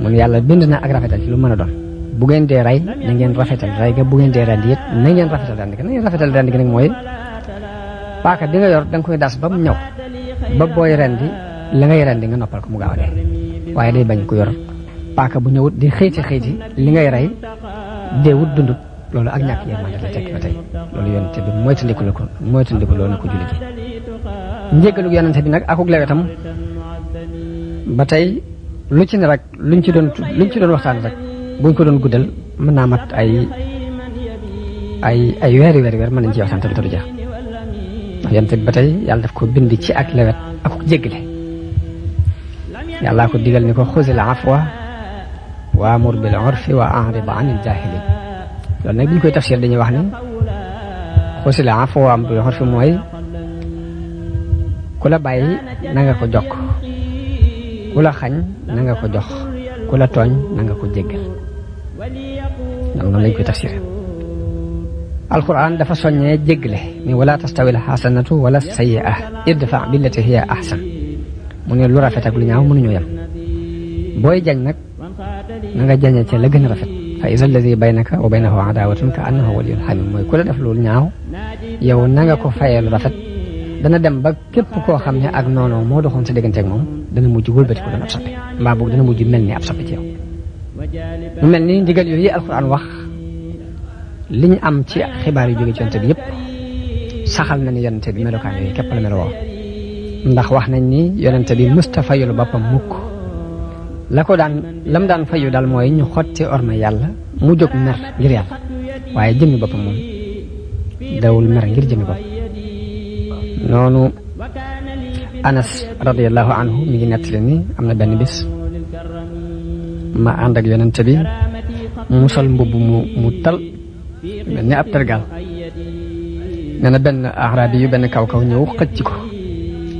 mun yàlla bind na ak rafetal ci lu mën a doon bu ngeen dee rey na ngeen rafetal rey ga bu ngeen dee rendi it na ngeen rafetal rendi ga na ngeen rafetal rendi ga nag mooy paaka bi nga yor da nga koy das ba mu ñëw ba booy rendi la ngay rendi nga noppal ko mu gaaw a dee waaye day bañ ko yor paaka bu ñëwut di xëyti li ngay rey deewut dundut loolu ak ñàkk yërmande la tekki ba tey loolu yonente bi moytandiku loolu na ko julli ji njéggalug yonente bi nag akuk lewetam ba tey lu ci ne rek luñ ci doon waxtaan rek buñ ko doon guddal mën naa mat ay weeri mën nañ ci waxtaan tamit du jeex ndax yonente bi ba tey yàlla daf ko bind ci ak lewet akuk jéggale yàllaa ko digal ni ko xuzil afwa waamur bil urfi wa a'rid anil jaahiliin loolu nag bi ñu koy tafsir dañuy wax ni xuzil afwa waamur bil urfi mooy ku la bàyyi na nga ko jokk ku la xañ na nga ko jox ku la tooñ na nga ko jéggal ñoom noonu lañ koy tafsir alquran dafa soññee jéggale ni wala tastawil xasanatu wala sayyi'a idfa billati hiya ahsan mu ne lu rafet ak lu ñaaw mënuñoo yem booy jañ nag na nga jañe ca la gën a rafet fa iza alladi baynaka wa baynahu adawatun ka annahu waliyyun hamim mooy ku la def lu ñaaw yow na nga ko fayee lu rafet dana dem ba képp koo xam ne ak noonu moo doxoon sa digganteeg moom dana mujj wëlbati ko doon ab soppe mbaa boog dana mujj mel ni ab soppe ci yow mu mel ni ndigal yooyu alquran wax li ñu am ci xibaar yu jóge ci yonente bi yëpp saxal na ni yonente bi melokaan yooyu képp la meloo ndax wax nañ ni yonente bi musta fayul boppam mukk lam daan fayu daal mooy ñu xotti orma yàlla mu jóg mer ngir yàlla waaye jëmmi boppam moom dawul mer ngir jëmmi bopp noonu Anas radiyallahu anhu mi ngi nettali ni am na benn bis ma ànd ak yonente bi mu sol mbubb mu tal mel ni ab tergal nee na benn arabi yu benn kaw ñëw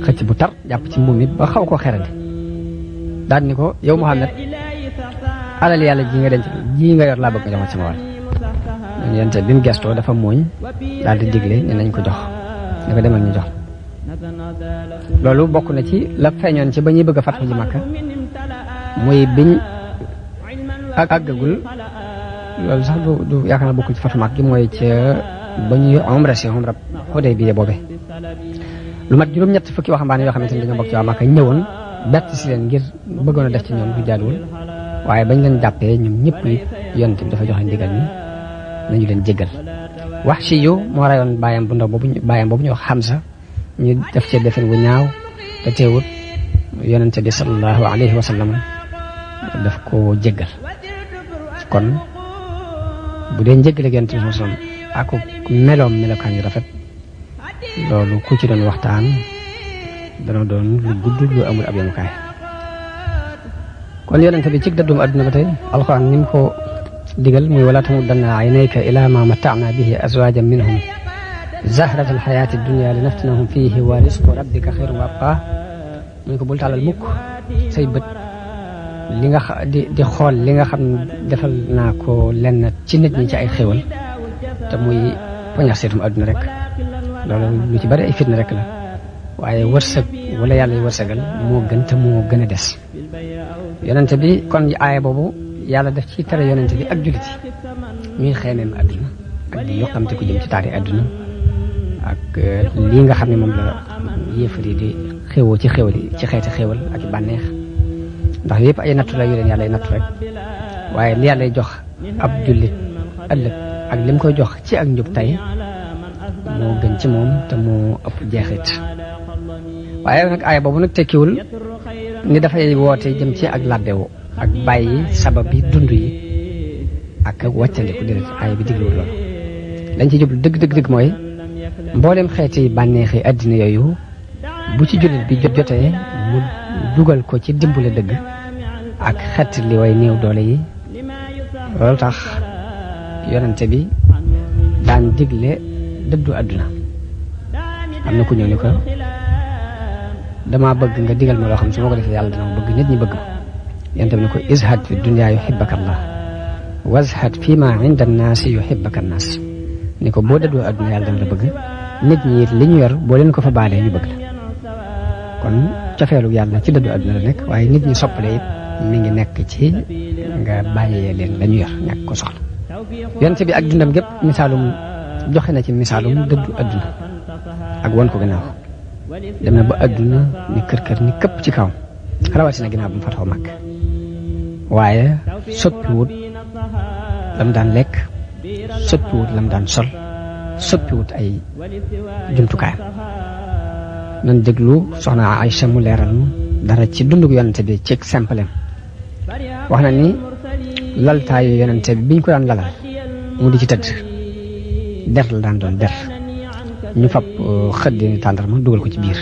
xëcc bu tar jàpp ci mbubb mi ba xaw koo xerandi daal ni ko yow Muhammad alal yàlla ji nga yor laa bëgg nga jox ma sama wàll yonente bi mu gestoo dafa mooñ daal di digle ne nañ ko jox da ko demal ñu jox loolu bokk na ci la feeñoon ci ba ñuy bëgg a fatu ji Makka muy biñ àggagul loolu sax du yaakaar naa bokkul ci fatu Makka gi mooy ca ba ñuy umra Hudaybiya boobe lu mat juróom-ñett fukki waxambaane yoo xamante ni dañoo bokk ci waa Makka ñëwoon bett si leen ngir bëggoon a def ci ñoom du jaaduwul waaye bañ leen jàppee ñoom ñëpp yonent bi dafa joxe ndigal ni nañu leen jéggal Wahshi yu moo rayoon bàyyam bu ndaw boobu ñu wax Hamza ñu def ci defin wu ñaaw te teewut yonent bi sallallahu alayhi wa sallam daf ko jéggal kon bu dee njëggale yonent bi sallam ak melokaan yu rafet loolu ku ci doon waxtaan dana doon lu gudd lu amul ab yemukaay kon yonent bi ci dëddum àdduna ba tey alxuraan ni mu ko digal muy wala tamuddanna aynayka ila ma mata'na bihi azwajan minhum zahratal hayati dunya li naftinahum fihi wa rizqu rabbika khayrun wa abqa mu ko bul tàllal mukk say bët li nga di xool li nga xam defal naa ko lenn ci nit ñi ci ay xéwal te muy poñax seetum àdduna rek loolu lu ci bari ay fitna rek la waaye wërsëg wala yàlla yi wërsëgal moo gën te moo gën a des yonente bi kon aaya boobu yàlla daf ci tere yonente bi ak jullit yi ñuy xeemeem àdduna ak di yokkamte ku jëm ci taari àdduna ak lii nga xam ne moom la yéefar yi di xéwoo ci xéwal yi ci xeeti xéwal ak bànneex ndax yëpp ay nattu la yu leen yàlla ay nattu rek waaye li yàlla jox ab jullit ëllëg ak lim koy jox ci ak njub tey moo gën ci moom te moo ëpp jeexit waaye nag aaya boobu nag tekkiwul ni dafay woote jëm ci ak làbbewu ak bàyyi sabab yi dund yi ak wàccandiku déedéet aaya bi digluwul loolu lañ ci jublu dëgg mooy mboolem xeeti bànneexi àddina yooyu bu ci jullit bi jotee mu dugal ko ci dimbale dëgg ak xet li way néew doole yi loolu tax yonente bi daan digle dëddu àdduna am na ku ñëw ni ko dama bëgg nga digal ma loo xam su ma ko defee yàlla dana bëgg nit ñi bëgg yonente bi ne ko izhad fi dunya yuhibbaka Allah wazhad fi ma inda an-nas yuhibbaka an-nas ni ko boo dëddoo àdduna yàlla dana la bëgg nit ñi it li ñu yor boo leen ko fa baalee ñu bëgg la kon cofeelu yàlla ci dëddu àdduna la nekk waaye nit ñi soppale it mi ngi nekk ci nga bàyyee leen la ñu yor ñàkk ko soxla yonente bi ak dundam gépp misaalum joxe na ci misaalum dëddu àdduna ak won ko gannaaw dem na ba àdduna ni kër ni këpp ci kaw rawatina ginnaaw bu mu fatoo mag waaye soppiwut lam daan lekk soppiwut lam daan sol soppiwut ay jumtukaayam nan déglu soxna Aïcha mu leeral dara ci dundug yonente bi ci simple wax na ni laltaayu yonente bi biñ ko daan lalal mu di ci tëdd der la daan doon der ñu fab xëddi tàndarma dugal ko ci biir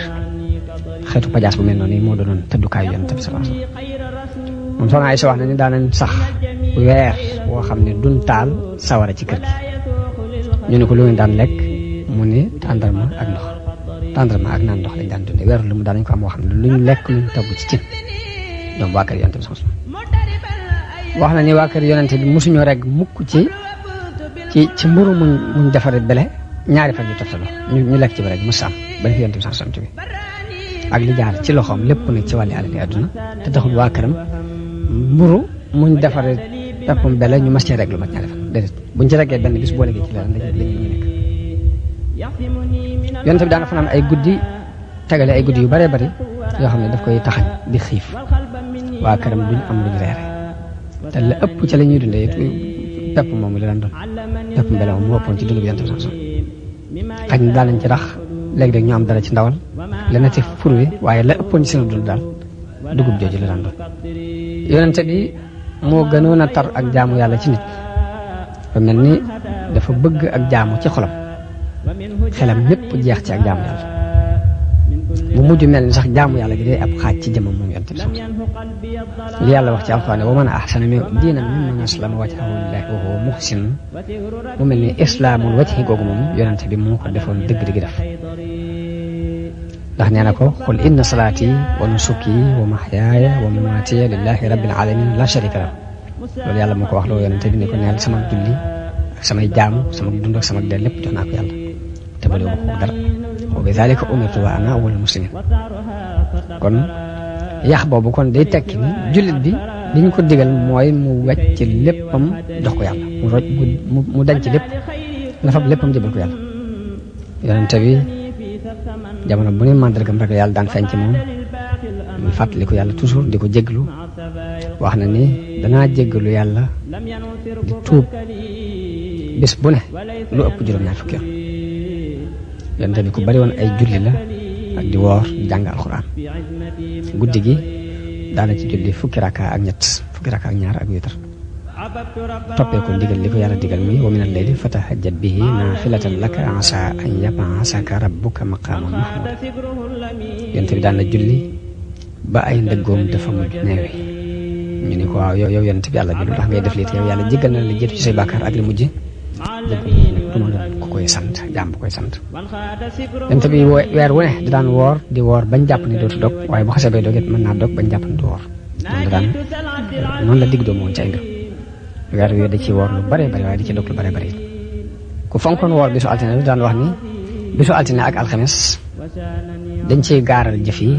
xeetu pajaas bu mel noonu moo doonoon tëddukaayu yonente bi sallallahu alayhi wasallam moom soxna Aïcha wax na ni daanañ sax weer woo xam ne duñ taal sawara ci kër gi ñu ne ko lu ngeen daan lekk mu ne tàndarma ak ndox tàndarma ak naan ndox lañ daan dundee weer lu mu daanañ ko am woo xam ne luñ lekk luñ togg ci cin ñoom waa kër yonente bi sallallahu alayhi wasallam wax na ni waa kër yonente bi mosuñoo rek mukk ci mburu muñ defaree bele ñaari fan yu toftaloo ñu lekk ci ba rek mos am ba fi yonente bi sallallahu alayhi wasallam ak li jaar ci loxoom lépp nag ci wàllu alal àdduna te taxul waa këram mburu muñ defaree peppam bele ñu mas cee rek lu mat ñaari fan déedéet buñ ci reggee benn bis boo léegi ci leneen lañu nekk yonente bi daana fanaan ay guddi tegale ay guddi yu bëree bëri yoo xam ne daf koy taxañ di xiif waa këram duñ am luñ reere te la ëpp ca la ñuy dundee pepp moomu la daan doon pepp mbele moom mu ëppoon ci dundu bi yonente bi sax xaj na daal nañ ci rax léegi-léeg ñu am dara ci ndawal lenn ci fur wi waaye la ëppoon ci seen dund daal dugub jooju la daan doon yonente bi moo gënoon a tar ak jaamu yàlla ci nit ba mel ni dafa bëgg ak jaamu ci xolam xelam lépp jeex ci ak jaamu yàlla mu mujj mel ni sax jaamu yàlla gi day ab xaaj ci jëmam moom yonente bi li yàlla wax ci alxuraan wa man ahsana diinan mimman aslama wajhahu lillahi wa huwa muhsin mu mel ni islaamul wajhi googu moom yonente bi moo ko defoon dëgg-dëgg def ndax nee na ko qul inna salaati wa nusuki wa mahyaaya wa mamaatiya lillahi rabbil alamin la sharika lahu loolu yàlla moo ko wax loo yonente bi ne ko neel sama julli ak samay jaamu sama dund ak sama dee lépp jox naa ko yàlla te bale wu ko dara wa bi dhalika umirtu wa ana awwalul muslimin kon yax boobu kon day tekki ni jullit bi li ñu ko digal mooy mu wecc ci léppam jox ko yàlla mu roj mu dañ ci lépp la fab léppam jëbal ko yàlla yonente bi jamono bu ne màndargam rek yàlla daan feeñ ci moom ñu fàttaliku yàlla toujours di ko jéglu wax na ni danaa jéggalu yàlla di tuub bis bu ne lu ëpp juróom-ñaar fukki yoon yonent bi ku bari woon ay julli la ak di woor di jàng alxuraan guddi gi daana ci julli fukki raka ak ñaar ak witar toppee ko ndigal li ko yàlla digal muy wa minal layli fatahajjad bihi naafilatan laka asaa an yab'asaka rabbuka maqaaman mahmuuda yonent bi daan na julli ba ay ndëggoom dafa mujj neewi ñu ni ko waaw yow yonent bi yàlla bi lu tax ngay def lii te yow yàlla jéggal na la jiitu ci say bàkkaar ak li mujj duma doon ku koy sant jaam bu koy sant yonent bi weer wu ne da daan woor di woor bañ jàpp ni dootu dog waaye bu xasee bay dog it mën naa dog bañ jàpp ni du woor noonu la digg doomu woon ci ay mbir weer wi da ci woor lu bare bare waaye di ci dog lu bare bare ku fonkoon woor bisu altine bi daan wax ni bisu altine ak alxames dañ ciy gaaral jëf yi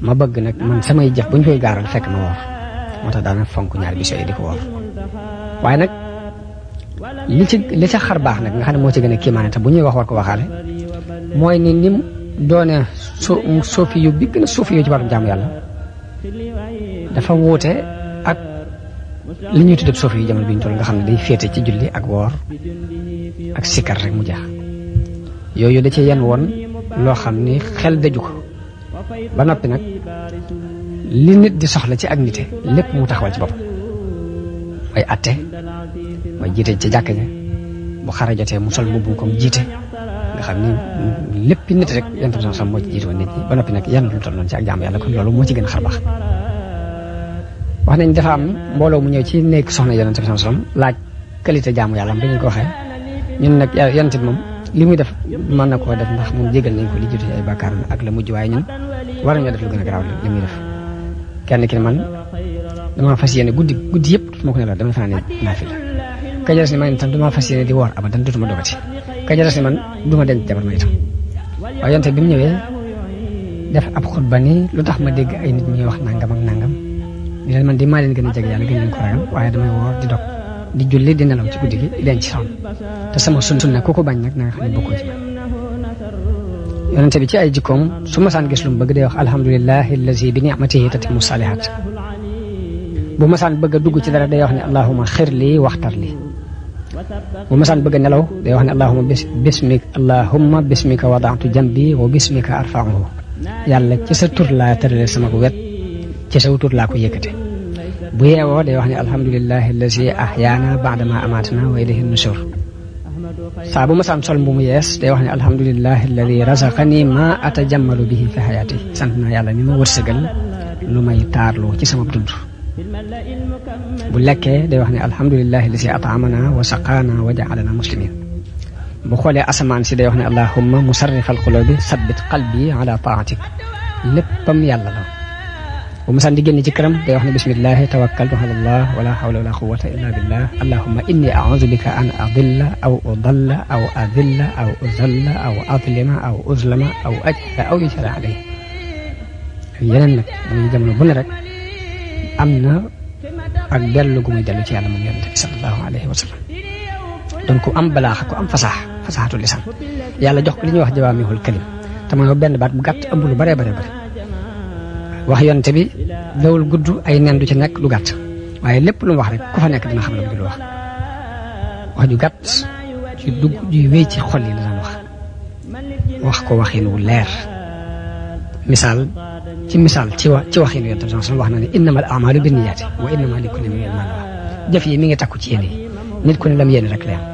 ma bëgg nag man samay jëf bu ñu koy gaaral fekk ma woor moo tax daana fonk ñaari bis yooyu di ko woor waaye nag li ca xar baax nag nga xam ne moo ci gën a kiimaane te bu ñuy wax war ko waxaale mooy ni nim doone suufi yu bi gën a suufi yu ci wàllu jaamu yàlla dafa wuute ak li ñuy tuddee suufi yu jamono bi ñu toll nga xam ne day féete ci julli ak woor ak sikkar rek mu jeex yooyu da ci yenn woon loo xam ni xel daju ko ba noppi nag li nit di soxla ci ak nite lépp mu taxawal ci boppam mooy atte mooy jiite ci jàkk ja bu xara jotee mu sol mbubbum comme jiite nga xam ni lépp nit rek yonent bi sax moo ci jiite woon nit ñi ba noppi nag yenn lu toll noonu ci ak jaamu yàlla kon loolu moo ci gën a xar baax wax nañ dafa am mbooloo mu ñëw ci nekk soxna yonent bi sallallahu alayhi wasallam laaj qualité jaamu yàlla am bi ñu ko waxee ñun nag yonent bi moom li muy def mën na koo def ndax moom jégal nañ ko li jiitu ci ay bàkkaar ak la mujj waaye ñun war nañoo def lu gën a garaaw li muy def kenn ki ne man damaa fas yéene guddi yëpp dutuma ko ne la damay fanaan naafila ka ca des ni man itam damaa fas yéene di woor abadan dutuma dogati ka ca des ni man duma denc jabar ma itam waaye yonent bi mu ñëwee def ab xutba ni lu tax ma dégg ay nit ñuy wax nangam ak nangam ni leen man di maa leen gën a jege yàlla gën leen ko ragal waaye damay woor di dog di julli di nelaw ci guddi gi di denc soxna te sama sunna ku ko bañ nag na nga xam ne bokkoo ci man yonente bi ci ay jikkoom su masaan gis lu mu bëgg day wax alhamdulillahi allazi bi ni'matihi tatimmu salihat bu masaan bëgg a dugg ci dara day wax ne allahuma xir lii waxtar lii bu masaan bëgg a nelaw day wax ne allahuma bismika wada'tu jambi wa bismika arfa'uhu yàlla ci sa tur laa tërale sama ko wet ci sa tur laa ko yëkkate bu yeewoo day wax ne alhamdulillahi allazi ahyaana ba'dama amatana wa ilayhi nushur saa bu ma saan sol bu mu yees day wax ne alhamdulillahi alladi razaqani ma atajammalu bihi fi hayati sant naa yàlla mi ma wërsëgal lu may taarloo ci sama dund bu lekkee day wax ne alhamdulillahi alladi at'amana wa saqaana wa ja'alana muslimin bu xoolee asamaan si day wax ne allahumma musarrifal qulubi sabbit qalbi ala taatik léppam yàlla la bu ma saan di génn ci këram day wax ne bismillahi tawakkaltu ala allah wala hawla wala quwwata illa billah allahumma inni a'udhu bika an adilla aw udalla aw adilla aw uzalla aw adlima aw uzlama aw ajhala aw yujhala alayhi yeneen nag muy jamono bu ne rek am na ak dellu gu muy dellu ci yàlla moom yonent bi sallallahu alayhi wa sallam donc ku am balaaxa ku am fasaxatu lisan yàlla jox ko li ñuy wax jawaamihul kalim te mooy benn baat bu gàtt ëmb lu bare bare bare wax yonte bi dawul gudd ay nen du ci nekk lu gàtt waaye lépp lu mu wax rek ku fa nekk dina xam la mu wax ju gàtt ju dugg juy wéy ci xol yi la daan wax ko waxin wu leer misaal ci waxin yonte bi wax na ne innamal a'malu binniyaati wa innama likulli imri'in ma nawa jëf yi mi ngi takku ci yéene yi nit ku ne lam yéene rek la yam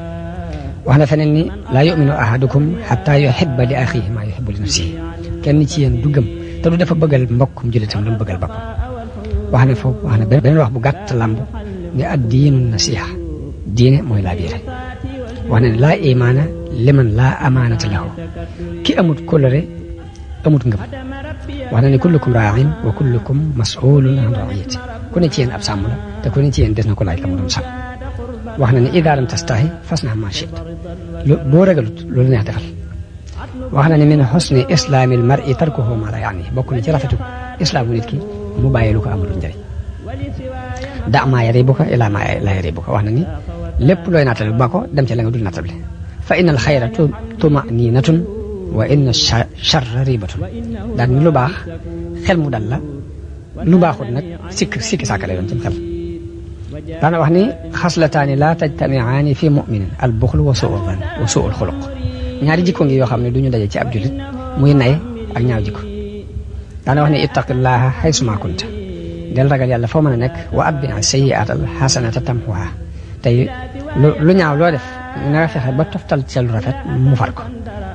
wax na feneen ni laa yu'minu ahadukum hatta yuhibba li axiihi ma yuhibbu li nafsihi kenn ci yéen du gëm te du dafa bëggal mbokkum jullitam lu mu bëggal boppam wax na beneen wax bu gàtt lamb ne ad-diinu nasiha diine mooy laa biire wax na ne laa imaana liman laa amaanata lahu ki amut kóllëre amut ngëm wax na ne kullukum raa'in wa kullukum mas'uulun an ra'iyyati ku ne ci yéen ab sàmm la te ku ne ci yéen des na ko laaj la mu doon sàmm wax na ne idaa lam tastahi fasna' maa shi'ta boo ragalut loolu neex defal wax na ne min husni islaamil mar'i tarkuhu maa laa ya'nihi bokk na ci rafetu islaamu nit ki mu bàyyi lu ko amul njëriñ da maa yaribuka ilaa maa laa yaribuka wax na ni lépp looy naatable ba ko dem ca la nga dul naatable fa innal xayra tuma'niinatun wa inna charra ribatun daan ni lu baax xel mu dal la lu baaxul nag sikki sàkka lay doon ci xel. daana wax ni xaslataani laa tajtamiaani fi muminin al buxlu wa suul xuluq ñaari jikko ngi yoo xam ne du ñu daje ci ab julit muy nay ak ñaaw jikko. daana wax ni ittaqillaha xaysuma kunta del ragal yàlla foo mën a nekk wa atbi sayyi'at al xasanata tamhuha tey lu ñaaw loo def nga fexe ba toftal ci lu rafet mu far ko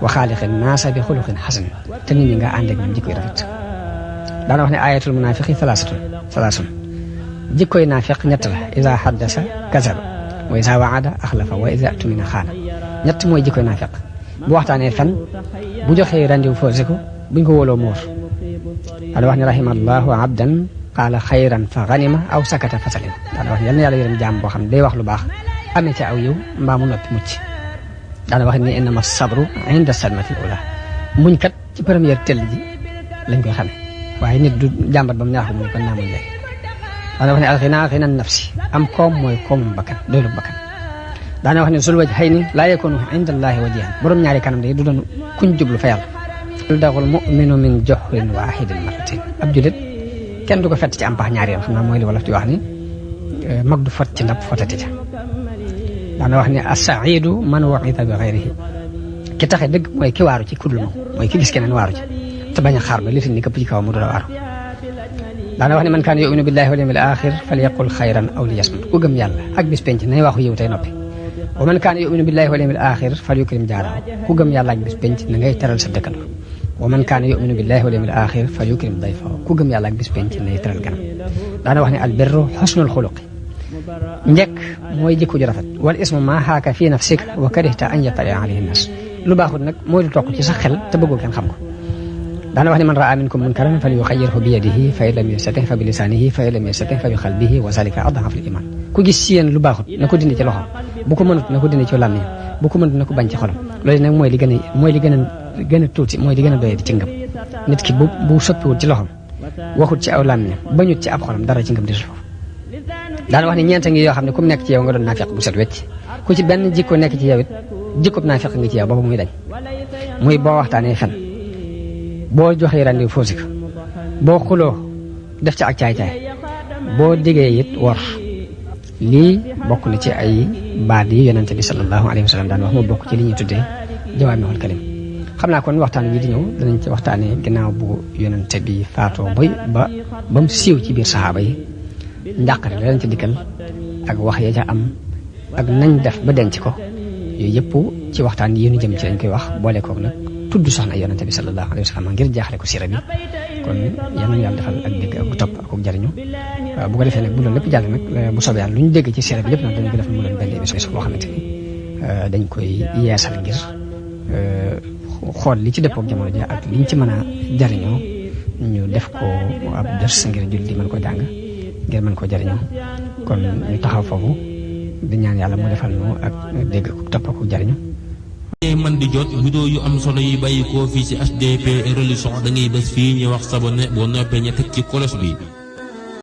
wa xaaliqin naasa bi xuluqin xasan te nit ñi nga ànd ak ñoom jikkoy rafet. daana wax ne ayatul munafiqi salaasun jikkoy naafiq ñett la iza haddasa kazaba wa iza waada axlafa wa iza tumina xaana ñett mooy jikkoy naafiq bu waxtaanee fen bu joxee rendez-vous faussé ko buñ ko wóoloo moor. daana wax ne rahimallahu abdan qaala xayran fa ganima aw sakata fa salima. daana wax ne yal na yàlla yërëm jaam boo xam ne day wax lu baax amee ca aw yow mbaa mu noppi mucc. daana wax ni innama sabru inda sadmatil ula muñ kat ci première tell ji lañ koy xamee waaye nit du jàmbat ba mu neex ko muñ kon naa muñ léegi. daana wax ne alxinaa xina nafsi am koom mooy koomum bakkan doylu bakkan. daana wax ne sul waj xëy ni laa yakunu inda allahi wajihan borom ñaari kanam day du doon kuñ jublu fa yàlla. daxul muminu min joxrin waahidin marratin ab julit kenn du ko fett ci am pax ñaari yoon xam naa mooy li wolof di wax ni mag du fot ci ndab fotati ca. daana wax ne as-sa'idu man wa'ida bi ghayrihi ki taxe dëgg mooy ki waaru ci kudul moom mooy ki gis keneen waaru ci te bañ a xaar ba li fi ni këpp ci kaw mu doon waaru. daana wax ne man kaana yu'minu billahi wal yawmil axir falyaqul xayran aw liyasmut ku gëm yàlla ak bis penc nay waxu yiw tey noppi. wa man kaana yu'minu billahi wal yawmil axir falyukrim jaarahu ku gëm yàlla ak bis penc na ngay teral sa dëkkandoo. wa man kaana yu'minu billahi wal yawmil axir falyukrim dayfahu ku gëm yàlla ak bis penc nay teral ganam. daana wax ne al birru husnul xuluqi njëkk mooy jikko ju rafet wal ismu maa xaaka fii nafsika wa karihta an yattali'a alayhi nas lu baaxul nag mooy lu toq ci sa xel te bëggoo kenn xam ko. daana wax ne man raa minkum munkaran falyughayyirhu bi yadihi fa in lam yastati' fa bi lisanihi fa in lam yastati' fa bi qalbihi wa zalika ad'afu al-iman ku gis ci yéen lu baaxul na ko dindi ci loxoom bu ko mënut na ko dindi ci làmmiñam bu ko mënut na ko bañ ci xolam. loolu nag mooy li gën a tuuti mooy li gën a doyee di ci ngëm nit ki bu soppiwul ci loxoom waxut ci aw làmmiñam bañut ci ab xolam dara ci ngëm di suuf. daana wax ne ñeent ngi yoo xam ne ku mu nekk ci yow nga doon naafiq bu set wecc ku ci benn jikko nekk ci yow it jikkob naafiq nga ci yow boobu muy dañ muy boo waxtaanee fen boo joxee rendez-vous faussé ko boo xuloo def ci ak caay-caay boo diggee it wor. lii bokk na ci ay baat yi yonente bi sallallahu alayhi wa sallam daan wax mu bokk ci li ñuy tuddee jawaami'ul kalim. xam naa kon waxtaan wi di ñëw danañ ci waxtaanee ginnaaw bu yonente bi faatoo ba mu siiw ci biir saxaaba yi njàqare la leen ci dikkal ak wax ya ca am ak nañ def ba denc ko yooyu yëpp ci waxtaan yi ñu jëm ci lañ koy wax boole koog nag tudd soxna yonente bi sallallahu alayhi wa sallam ngir jaaxle ko siira bi kon yal na yàlla defal ak dégg ak topp ak jariñu bu ko defee nag bu loolu lépp jàll nag bu soobee yàlla lu ñu dégg ci siira bi lépp nag dañ ko def mu doon benn émission boo xamante ni dañ koy yeesal ngir xool li ci dëppook jamono ji ak liñ ci mën a jariñoo ñu def ko ab dërs ngir julli di mën ko jàng ngir mën koo jariñoo kon ñu taxaw foofu di ñaan yàlla mu defal nu ak dégg ko topp ko jariñu. man di jot vidéo yu am solo yi bàyyi koo fii ci HDP Religion da ngay bés fii ñu wax sabonné boo noppee ña teg ci cloche bi.